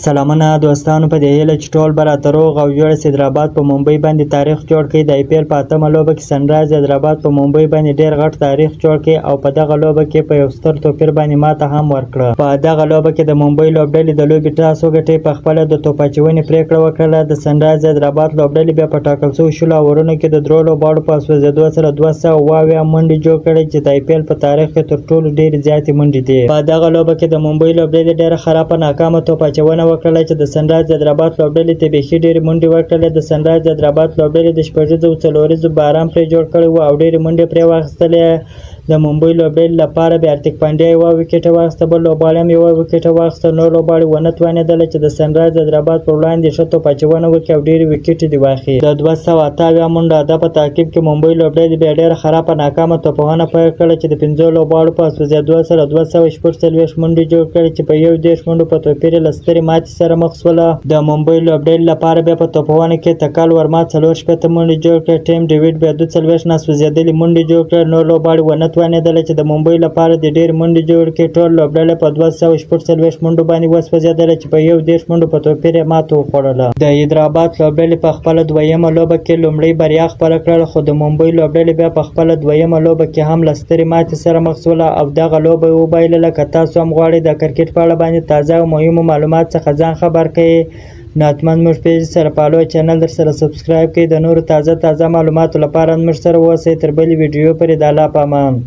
سلامونه دوستانو، په دې هیله چې ټول به راته روغ او جوړ سي. حیدرآباد په ممبۍ باندې تاریخ جوړ کړي. د آی پي ایل په اتمه لوبه کې سنرایز حیدرآباد په ممبۍ باندې ډیر غټ تاریخ جوړ کړي او په دغه لوبه کې په یو ستر توپیر باندې ماته هم ورکړه. په دغه لوبه کې د ممبۍ لوبډلې د لوبې ټاس وګټي، په خپله د توپ اچونې پریکړه وکړه. د سنرایز حیدرآباد لوبډلې بیا په ټاکل شوو 20 اورونو کې د درو لوبغاړو په سوځېدو سره 270 منډې جوړ کړې چې د آی پي ایل په تاریخ کې تر ټولو ډېرې زیاتې منډې دي. په دغه لوبه کې د ممبۍ لوبډلې ډېره خرابه ناکامه توپ اچونه وکړله چې د سنرایز حیدرآباد لوبډلې ته بیخي ډېرې منډې ورکړلې. د سنرایز حیدرآباد لوبډلې د شپږیزو او څلوریزو باران پرې جوړ کړی و او ډېرې منډې پرې واخیستلې. د ممبۍ لوبډلې لپاره بیا هارتیک پانډیا یوه ویکټه واخیسته، بل لوبغاړي هم یوه ویکټه واخیسته. نور لوبغاړي ونه توانېدل چې د سنرایز حیدرآباد پر وړاندې ښه توپ اچونه وکړي او ډېرې ویکټې دې واخلي. د 278 منډو هدف په تعقیب کې ممبۍ لوبډلې بیا ډېره خرابه ناکامه توپوهنه پیل کړه چې د پنځو لوبغاړو په سوځېدو سره 246 منډې جوړ کړې چې په 31 منډو په توپیر یې له سترې ماتې سره مخ شوله. د ممبۍ لوبډلې لپاره بیا په توپوهنه کې تکل ورما 64 منډې جوړ کړې، ټیم ډیویډ بیا 42 ناسوځېدلې منډې جوړ کړې. نور لوبغاړي ونه توانېدل چې د ممبۍ لپاره دې ډېرې منډې جوړ کړي. ټول لوبډله په 246 منډو باندې وسوځېدله چې په 31 منډو په توپیر یې ماته وخوړله. د حیدرآباد لوبډلې په خپله دویمه لوبه کې لومړۍ بریا خپله کړله، خو د ممبۍ لوبډلې بیا په خپله دویمه لوبه کې هم له سترې ماتې سره مخ شوله او دغه لوبه یې وبایلله. که تاسو هم غواړئ د کرکټ په اړه باندې تازه او مهمو معلومات څخه ځان خبر کړئ، نو حتما موږ پیج سره follow، channel در سره subscribe کړئ. د نورو تازه تازه معلوماتو لپاره موږ سره اوسئ. تر بلې ویډیو پورې د الله په امان.